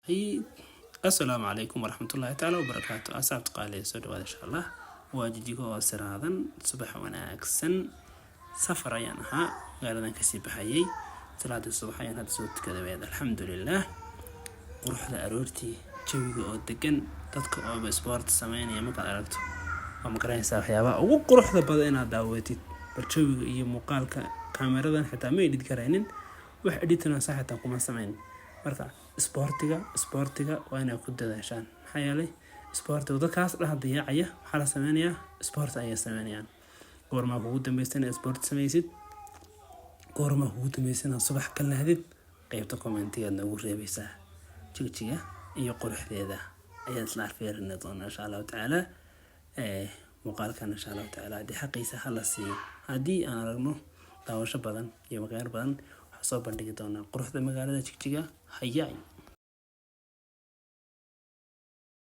Asalaamu calaykum waraxmatullaahi tacaala wabarakaatu. Asxaabta qaaliya, soo dhawaada insha Allah. Waa Jijigo oo siraadan. Subax wanaagsan. Safar ayaan ahaa, magaaladan kasii baxayay. Salaadii subax ayaan hadda soo tukaday wayd, alxamdulilah. Quruxda aroortii, jawiga oo degan, dadka ooba sport sameynaya markaad aragto, waa magaranaysaa waxyaabaha ugu quruxda badan inaad daawatid. Bal jawiga iyo muuqaalka, kaameradan xitaa ma edit karaynin, wax editing sax xitaa kuma sameyn. Marka isboortiga, isboortiga waa inaad ku dadaashaan. Maxaa yeelay, isboortiga dadkaas dhaha dayaacaya, waxaa la sameynayaa, isboort ayay sameynayaan. Goormaa kugu dambeysa inaad isboort sameysid? Goormaa kugu dambeysa inaad subax ka lahdid? Qeybta commentigaad noogu reebeysaa. Jigjiga iyo quruxdeeda ayaan isla arfeerini doonaa insha Allahu tacaala. Muuqaalkan insha Allahu tacaala haddii xaqiisa hala siiyo, haddii aan aragno daawasho badan iyo maqyaar badan, waxaa soo bandhigi doonaa quruxda magaalada Jigjiga. Hayaay.